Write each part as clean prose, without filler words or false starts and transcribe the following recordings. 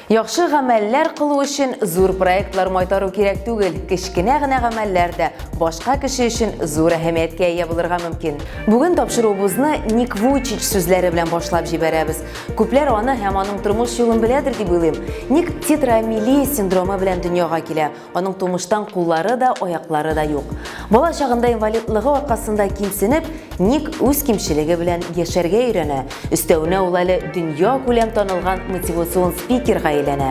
Яхшы гамәлләр кылу өчен зур проектлар майтару кирәк түгел, кечкенә генә гамәлләр дә башка кеше өчен зур әһәмияткә ия булырга мөмкин. Бүген тапшыруыбызны Ник Вуйчич сүзләре белән башлап җибәрәбез. Күпләр аны һәм аның тормыш юлын беләдер дип уйлыйм. Ник тетраамелия синдромы белән дөньяга килә. Аның тумыштан куллары да, аяклары да юк. Бала чагында инвалидлыгы аркасында кимсенеп, Ник үз кимчелеге белән яшәргә өйрәнә. Өстәвенә ул әле дөнья күләм танылган мотивацион спикерга әйләнә.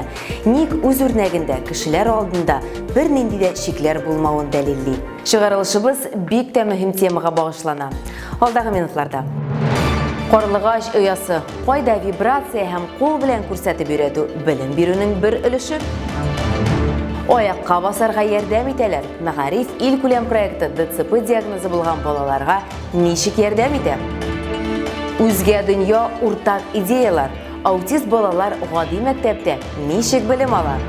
Ник үз үрнәгендә кешеләр алдында бернинди дә чикләр булмавын дәлилли. Чыгарылышыбыз бик тә мөһим темага багышлана. Алдагы минутларда. Карлыгач оясы. Кайда вибрация һәм кул белән күрсәтеп өйрәтү белем бирүнең бер өлеше? Аякка басарга ярдәм итәләр. Мәгариф илкүләм проекты ДЦП диагнозы булган балаларга ничек ярдәм итә? Үзгә дөнья, уртак идеялар. Аутист балалар гади мәктәптә ничек белем ала?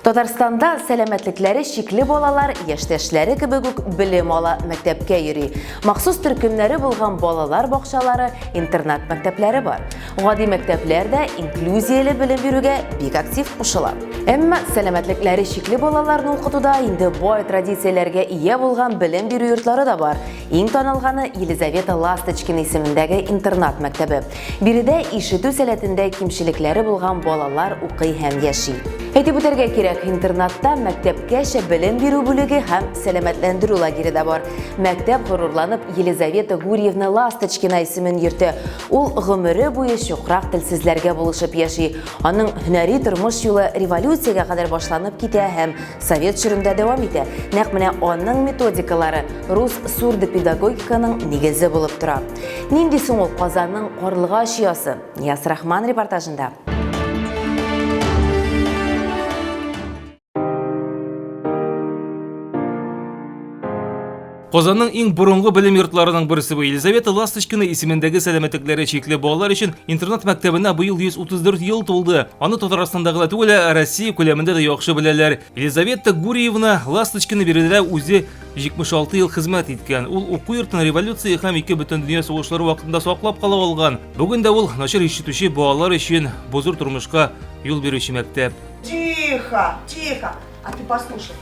Татарстанда сәламәтлекләре чикле балалар яшьтәшләре кебек үк белем ала, мәктәпкә йөри. Махсус төркемнәре булган балалар бакчалары, интернат мәктәпләре бар. Гади мәктәпләр дә инклюзияле белем бирүгә бик актив кушыла. Әмма сәламәтлекләре чикле балаларны укытуда инде бай традицияләргә ия булган белем бирү йортлары да бар. Иң танылганы Елизавета Ласточкина исемендәге интернат мәктәбе. Биредә ишетү сәләтендә кимчелекләре булган балалар укый һәм яши. Әйтеп үтәргә кирәк, интернатта мәктәпкәчә белем бирү бүлеге һәм сәламәтләндерү лагере дә бар. Мәктәп горурланып Елизавета Гурьевна Ласточкина исемен йөртә. Ул гомере буе чукрак телсезләргә булышып яши. Аның һөнәри тормыш юлы революциягә кадәр башланып китә һәм совет чорында дәвам итә. Нәкъ менә аның методикалары рус сурдопедагогиканың нигезе булып тора. Нинди соң ул Казанның карлыгач оясы? Нияз Рахман репортажында. Казанның иң борынгы белем йортларының берсе бу. Елизавета Ласточкина исемендәге сәламәтлекләре чикле балалар өчен интернат мәктәбенә быел 134 ел тулды. Аны Татарстанда гына түгел, ә Россия күләмендә дә яхшы беләләр. Елизавета Гурьевна Ласточкина биредә үзе 76 ел хезмәт иткән. Ул уку йортын революция һәм ике бөтендөнья сугышлары вакытында саклап кала алган. Бүген дә ул начар ишетүче балалар өчен бу зур тормышка юл бирүче мәктәп. Тихо, тихо. А ты послушай.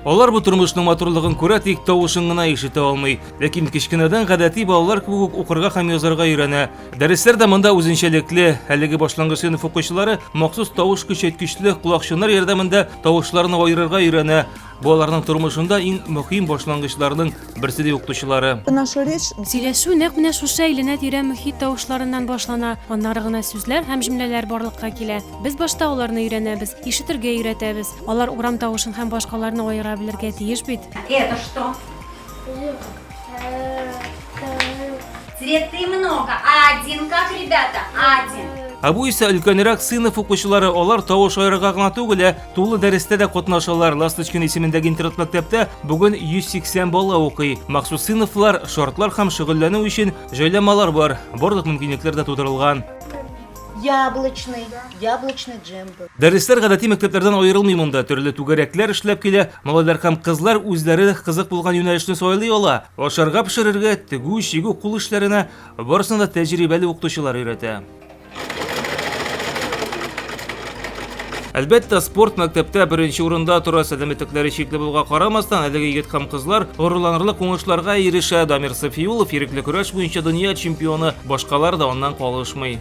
Алар бу тормышның матурлыгын күрә, тик тавышын гына ишетә алмый. Ләкин кечкенәдән гадәти балалар кебек үк укырга һәм язарга өйрәнә. Дәресләр дә монда үзенчәлекле. Әлеге башлангыч сыйныф укучылары махсус тавыш көчәйткечле колакчыннар ярдәмендә тавышларны аерырга өйрәнә. Бу аларның тормышында иң мөһим башлангычларның берсе ди укытучылары. Наша речь Сөйләшү нәкъ менә шушы әйләнә-тирә мохит тавышларыннан башлана, аннары гына сүзләр һәм җөмләләр барлыкка килә. Без башта аларны өйрәнәбез, ишетергә өйрәтәбез. Алар урам тавышын һәм башкаларны аера белергә тиеш бит. Это что? Цветы много. А один как, ребята? Один. Ә бу исә өлкәнрәк сыйныф укучылары, алар тавыш аерырга гына түгел, ә тулы дәрестә дә катнашалар. Ласточкин исемендәге интернат мәктәптә бүген 180 бала укый. Махсус сыйныфлар, шартлар һәм шөгыльләнү өчен җайланмалар бар. Барлык мөмкинлекләр дә тудырылган. Яблочный, яблочный джем был. Дәресләр гадәти мәктәпләрдән аерылмый монда. Төрле түгәрәкләр эшләп килә. Малайлар һәм кызлар үзләре кызык булган юнәлешне сайлый ала. Ашарга пешерергә, тегү, чигү, кул эшләренә барысына да тәҗрибәле укытучылар өйрәтә. Әлбәттә, спорт мәктәптә беренче урында тора. Сәламәтлекләре чикле булуга карамастан, әлеге егет һәм кызлар горурланырлык уңышларга ирешә. Дамир Сафиуллов ирекле көрәш буенча дөнья чемпионы, башкалар да аннан калышмый.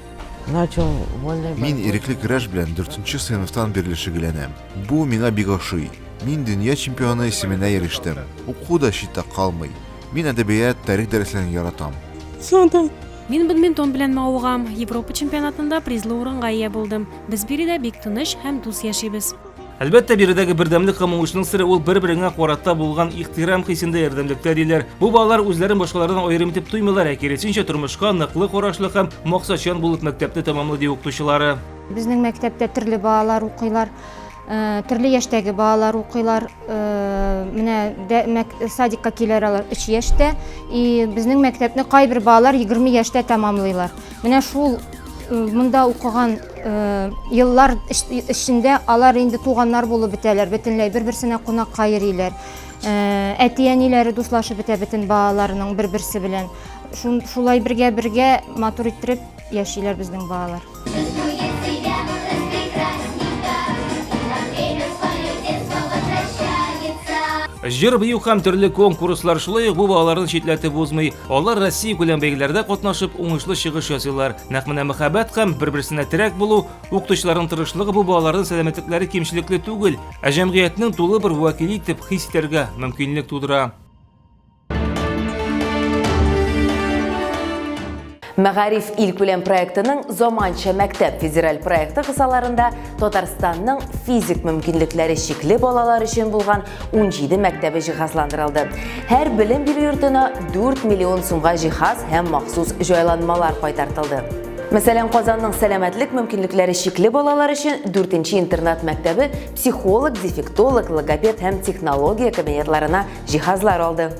Начал вольной Мин ирекле көрәш белән 4 сыйныфтан бирле шөгыльләнәм. Бу миңа бик ошый. Мин дөнья чемпионы исеменә ирештем. Уку да читтә калмый. Мин әдәбият, тарих дәресләрен яратам. Мин бадминтон белән мавыгам. Европа чемпионатында призлы урынга ия булдым. Без биредә бик тыныч һәм дус яшибез. Әлбәттә, биредәге бердәмлек һәм уңышның сере ул бер-береңә карата булган ихтирам хисендә ярдәмлектә, диләр. Бу балалар үзләрен башкалардан аерым итеп тоймыйлар, ә киресенчә, тормышка ныклы карашлы һәм максатчан булып мәктәпне тәмамлый, ди укытучылары. Безнең мәктәптә төрле балалар укыйлар, төрле яшьтәге балалар укыйлар. Менә садикка киләр алар 3 яшьтә. И безнең мәктәпне кайбер балалар 20 яшьтә тәмамлыйлар. Менә шул монда укыган еллар эчендә алар инде туганнар булып бетәләр, бөтенләй бер-берсенә кунакка йөриләр. Әти-әниләре дуслашып бетә бөтен балаларының бер-берсе белән. Шулай бергә-бергә матур иттереп яшиләр безнең балалар. Җыр, бию һәм төрле конкурслар шулай ук бу балаларны читләтеп узмый. Алар Россия күләм бәйгеләрдә катнашып, уңышлы чыгыш ясыйлар. Нәкъ менә мәхәббәт һәм бер-берсенә терәк булу, укытучыларның тырышлыгы бу балаларның сәламәтлекләре кимчелекле түгел, ә җәмгыятьнең тулы бер вәкиле итеп хис итәргә мөмкинлек тудыра. Мәгариф илкүләм проектының Заманча мәктәп федераль проекты кысаларында Татарстанның физик мөмкинлекләре чикле балалар өчен булган 17 мәктәбе җиһазландырылды. Һәр белем бирү йортына 4 миллион сумга җиһаз һәм махсус җайланмалар кайтартылды. Мәсәлән, Казанның сәламәтлек мөмкинлекләре чикле балалар өчен 4 интернат мәктәбе психолог, дефектолог, логопед һәм технология кабинетларына җиһазлар алды.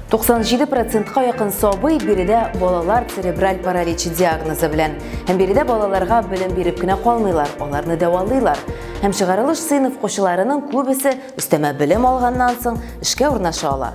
97 процентка якын сабый биредә балалар церебраль параличы диагнозы белән. Һәм биредә балаларга белем биреп кенә калмыйлар, аларны дәвалыйлар. Һәм чыгарылыш сыйныф укучыларының күбесе өстәмә белем алганнан соң эшкә урнаша ала.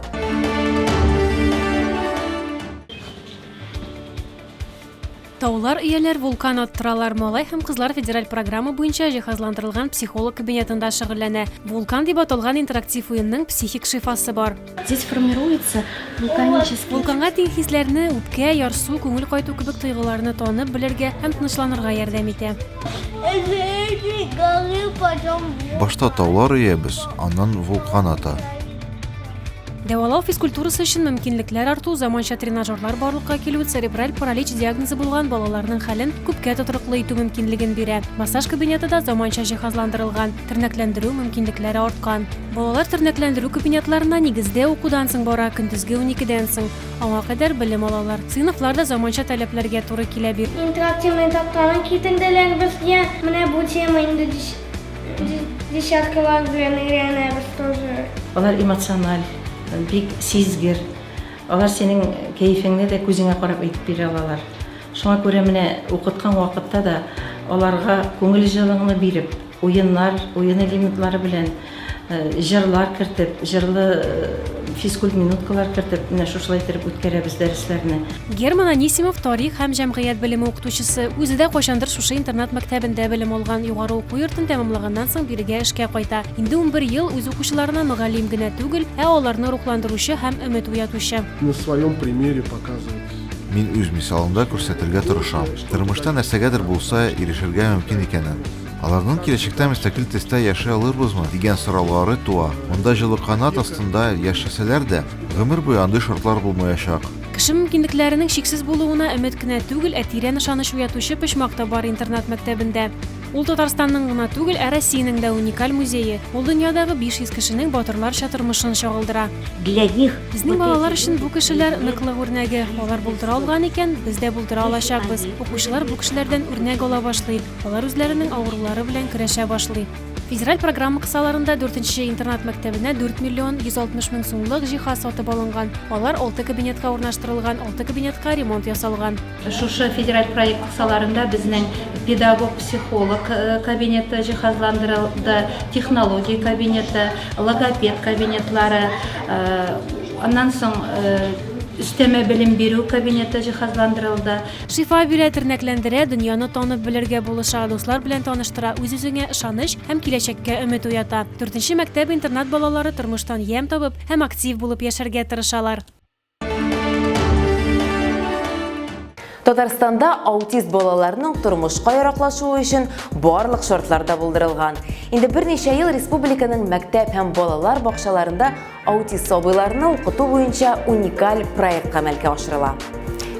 Таулар өяләр, вулкан аттыралар. Малай һәм кызлар федераль программа буенча җиһазландырылган психолог кабинетында шөгыльләнә. Вулкан дип аталган интерактив уенның психик шифасы бар. Здесь формируется вулканический. Вулканга тиң хисләрне, үпкә, ярсу, күңел кайту кебек тойгыларны танып белергә һәм тынычланырга ярдәм итә. Башта таулар өябез, аннан вулкан ата. Дәвалау физкультурасы өчен мөмкинлекләр арту, заманча тренажерлар барлыкка килү церебраль паралич диагнозы булган балаларның хәлен күпкә тотрыклы итү мөмкинлеген бирә. Массаж кабинеты да заманча җиһазландырылган, тернәкләндерү мөмкинлекләре арткан. Балалар тернәкләндерү кабинетларына нигездә укудан соң бара, көндезге уникедән соң. Аңа кадәр белем алалар. Сыйныфлар да заманча таләпләргә туры килә. Интерактивный тактаны китерделәр безгә. Менә бу тема инде Десяткалар белән өйрәнәбез тоже. Алар эмоциональ, бик сизгер. Алар синең кәефеңне дә күзеңә карап әйтеп бирә алалар. Шуңа күрә менә укыткан вакытта да аларга күңел җылыңны биреп, уеннар, уен элементлары белән җырлар кертеп, җырлы физкультминуткалар кертеп, менә шушылай иттереп үткәрәбез дәресләрне. Герман Анисимов тарих һәм җәмгыять белеме укытучысы. Үзе дә кайчандыр шушы интернат мәктәбендә белем алган. Югары уку йортын тәмамлаганнан соң бирегә эшкә кайта. Инде 11 ел үз укучыларына мөгаллим генә түгел, ә аларны рухландыручы һәм өмет уятучы. На своем примере показывать. Мин үз мисалымда күрсәтергә тырышам, тормышта нәрсәгәдер булса ирешергә мөмкин икәнен. Аларның киләчәктә мөстәкыйль төстә яши алырбызмы дигән сораулары туа. Монда җылы канат астында яшәсәләр дә, гомер буе андый шартлар булмаячак. Кеше мөмкинлекләренең чиксез булуына өмет кенә түгел, ә тирән ышаныч уятучы почмак та бар интернат мәктәбендә. Ул Татарстанның гына түгел, ә Россиянең дә уникаль музее. Ул дөньядагы 500 кешенең батырларча тормышын чагылдыра. Для них Безнең балалар өчен бу кешеләр ныклык үрнәге. Алар булдыра алган икән, без дә булдыра алачакбыз. Укучылар бу кешеләрдән үрнәк ала башлый. Алар үзләренең авырулары белән көрәшә башлый. Федераль программа кысаларында дүртенче интернат мәктәбенә 4 миллион 160 мең сумлык җиһаз сатып алынган. Алар алты кабинетка урнаштырылган, алты кабинетка ремонт ясалган. Шушы федераль проект кысаларында безнең педагог-психолог э, кабинеты җиһазландырылды, технология кабинеты, логопед кабинетлары, э, аннан соң э, өстәмә белем бирү кабинеты җиһазландырылды. Шифа бирә, тернәкләндерә, дөньяны танып белергә булыша, дуслар белән таныштыра, үз-үзеңә ышаныч һәм киләчәккә өмет уята. Дүртенче мәктәп-интернат балалары тормыштан ямь табып һәм актив булып яшәргә тырышалар. Татарстанда аутист балаларның тормышка яраклашуы өчен барлык шартлар да булдырылган. Инде берничә ел республиканың мәктәп һәм балалар бакчаларында Аутист сабыйларны укыту буенча уникаль проект гамәлгә ашырыла.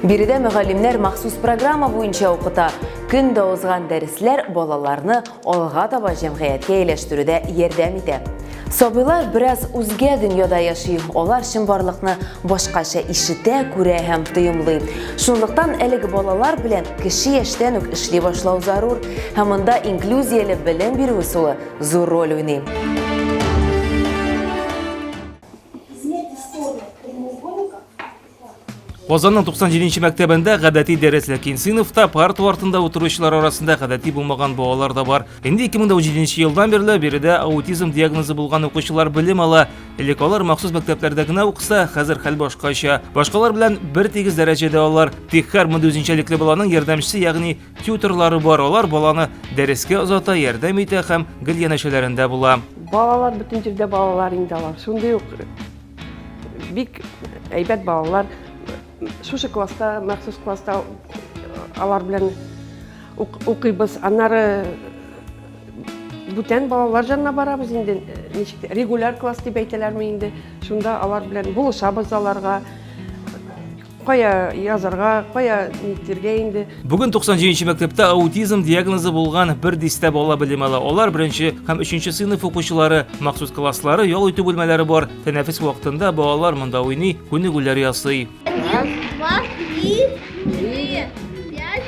Биредә мөгаллимнәр махсус программа буенча укыта. Көн дә узган дәресләр балаларны алга таба җәмгыятькә ияләштерүдә ярдәм итә. Сабыйлар бераз үзгә дөньяда яши. Алар чынбарлыкны башкача ишетә, күрә һәм тоемлый. Шунлыктан әлеге балалар белән кече яшьтән үк эшли башлау зарур. Һәм монда инклюзияле белем бирү ысулы зур роль уйный. Казанның 97 нче мәктәбендә гадәти дәрес, ләкин сыйныфта парта артында утыручылар арасында гадәти булмаган балалар да бар. Инде 2017 елдан бирле биредә аутизм диагнозы булган укучылар белем ала. Элек алар махсус мәктәпләрдә генә укыса, хәзер хәл башкача. Башкалар белән бер тигез дәрәҗәдә алар. Тик һәр мондый үзенчәлекле баланың ярдәмчесе, ягъни тьюторлары бар. Алар баланы дәрескә озата, ярдәм итә һәм гел янәшәләрендә була. Балалар бөтен җирдә балалар инде алар. Шундый ук бик әйбәт балалар. Шушы класста, махсус класста алар белән укыйбыз. Аннары бүтән балалар янына барабыз инде, ничек регуляр класс дип әйтәләрме инде. Шунда алар белән булышабыз аларга. Кая язарга, кая нитергә инде. Бүген 97 нче мәктәптә аутизм диагнозы булган бер дистә бала белем ала. Алар беренче һәм өченче сыйныф укучылары. Махсус класслары, ял итү бүлмәләре бар. Тәнәфес вакытында балалар монда уйный, күнегүләр ясый. Один, два, три, четыре, пять,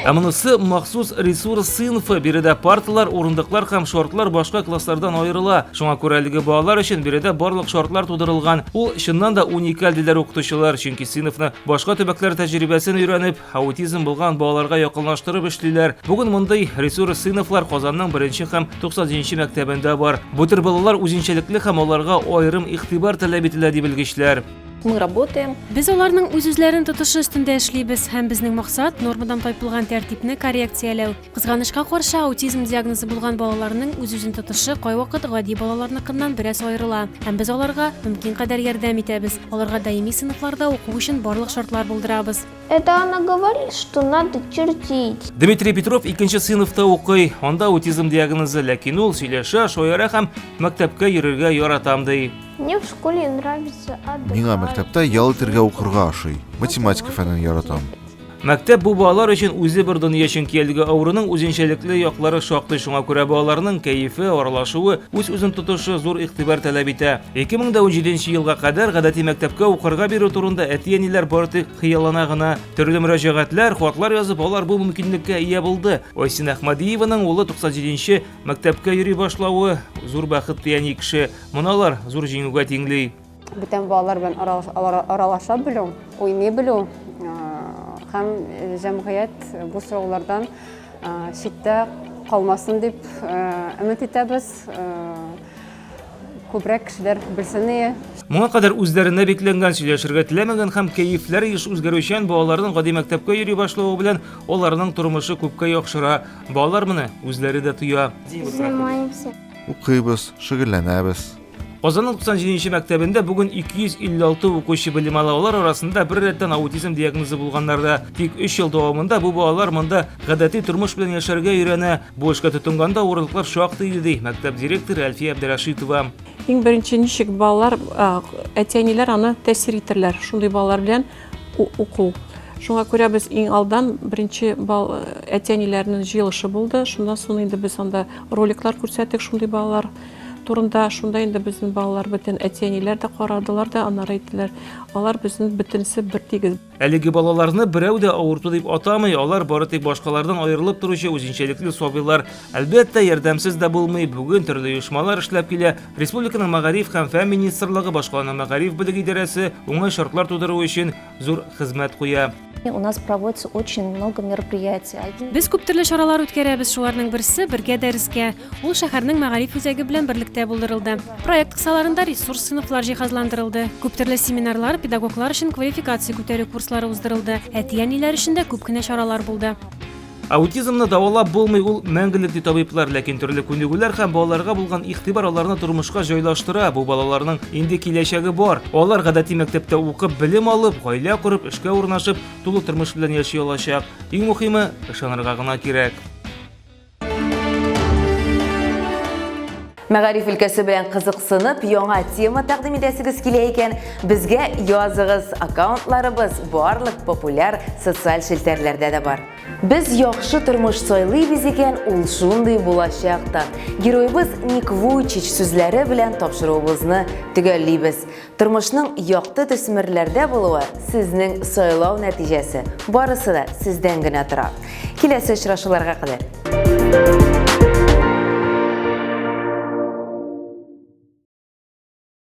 Ә монысы махсус ресурс сыйныфы. Биредә парталар, урындыклар һәм шартлар башка класслардан аерыла. Шуңа күрә әлеге балалар өчен биредә барлык шартлар тудырылган. Ул чыннан да уникаль, диләр укытучылар, чөнки сыйныфны башка төбәкләр тәҗрибәсен өйрәнеп, аутизм булган балаларга якынлаштырып эшлиләр. Бүген мондый ресурс сыйныфлар Казанның беренче һәм 97 мәктәбендә бар. Бу төр балалар үзенчәлекле һәм аларга аерым игътибар таләп ителә, ди белгечләр. Мы работаем. Без аларның үз-үзләрен тотышы өстендә эшлибез һәм безнең максат, нормадан тайпылган тәртипне коррекцияләү. Кызганычка каршы, аутизм диагнозы булган балаларның үз-үзен тотышы кайвакыт гади балаларныкыннан бераз аерыла һәм без аларга мөмкин кадәр ярдәм итәбез, аларга даими сыйныфларда уку өчен барлык шартлар булдырабыз. Это она говорит, что надо чертить. Дмитрий Петров икенче сыйныфта укый. Анда аутизм диагнозы, ләкин ул сөйләшә, шаяра һәм мәктәпкә йөрергә яратам ди. Мне в школе нравится отдыхать. Миңа мәктәптә ял итергә укырга ошый. Математика фәнен яратам. Мәктәп бу балалар өчен үзе бер дөнья, чөнки әлеге авыруның үзенчәлекле яклары шактый, шуңа күрә балаларның кәефе, аралашуы, үз-үзен тотышы зур игътибар таләп итә. 2017 елга кадәр гадәти мәктәпкә укырга бирү турында әти-әниләр бары тик хыяллана гына. Төрле мөрәҗәгатьләр, хатлар язып, алар бу мөмкинлеккә ия булды. Айсин Әхмәдиеваның улы 97 нче мәктәпкә йөри башлавы, зур бәхет, ди әни кеше. Моны алар зур җиңүгә тиңли. Бүтән балалар белән аралаша белү, уйный белү һәм җәмгыять бу сораулардан читтә калмасын дип өмет итәбез. Күбрәк кешеләр белсен ие. Моңа кадәр үзләренә бикләнгән, сөйләшергә теләмәгән һәм кәефләре еш үзгәрүчән балаларның гади мәктәпкә йөри башлавы белән аларның тормышы күпкә яхшыра. Балалар моны үзләре дә тоя. Занимаемся. Укыйбыз, шөгыльләнәбез. Казанның 97 нче мәктәбендә бүген 256 укучы белем ала. Алар арасында бер рәттән аутизм диагнозы булганнар да. Тик 3 ел дәвамында бу балалар монда гадәти тормыш белән яшәргә өйрәнә. Бу эшкә тотынганда авырлыклар шактый иде, ди мәктәп директоры Әлфия Әбдерәшитова. Иң беренче ничек балалар, әти-әниләр аны тәэсир итерләр, шундый балалар белән уку. Шуңа күрә без иң алдан беренче әти-әниләрнең җыелышы булды. Шуннан соң инде без анда роликлар күрсәттек шундый балалар турында. Шунда инде безнең балалар бөтен әти-әниләр дә карадылар да, аннары әйттеләр, алар безнең бөтенесе бер тигез. Әлеге балаларны берәү дә авырту дип атамый, алар бары тик башкалардан аерылып торучы үзенчәлекле сабыйлар. Әлбәттә, ярдәмсез дә булмый. Бүген төрле оешмалар эшләп килә. Республиканың Мәгариф һәм фән министрлыгы, башкаланың мәгариф бүлеге идарәсе уңай шартлар тудыру өчен зур хезмәт куя. У нас проводится очень много мероприятий. Без күп төрле чаралар үткәрәбез, шуларның берсе Бергә дәрескә. Ул шәһәрнең мәгариф үзәге белән берлектә булдырылды. Проект кысаларында ресурс сыйныфлар җиһазландырылды. Күп төрле семинарлар, педагоглар өчен квалификация күтәрү курслары уздырылды. Әти-әниләр өчен дә күп кенә чаралар булды. Аутизмны дәвалап булмый, ул мәңгелек ди табиблар, ләкин төрле күнегүләр һәм балаларга булган игътибар аларны тормышка җайлаштыра. Бу балаларның инде киләчәге бар. Алар гадәти мәктәптә укып, белем алып, гаилә корып, эшкә урнашып, тулы тормыш белән яши алачак. Иң мөхиме, ышанырга гына кирәк. Мәгариф өлкәсе белән кызыксынып, яңа тема тәкъдим итәсегез килә икән, безгә языгыз. Аккаунтларыбыз барлык популяр социаль челтәрләрдә дә бар. Без яхшы тормыш сайлыйбыз икән, ул шундый булачак та. Героебыз Ник Вуйчич сүзләре белән тапшыруыбызны төгәллибез. Тормышның якты төсмерләрдә булуы сезнең сайлау нәтиҗәсе. Барысы да сездән генә тора. Киләсе очрашуларга кадәр.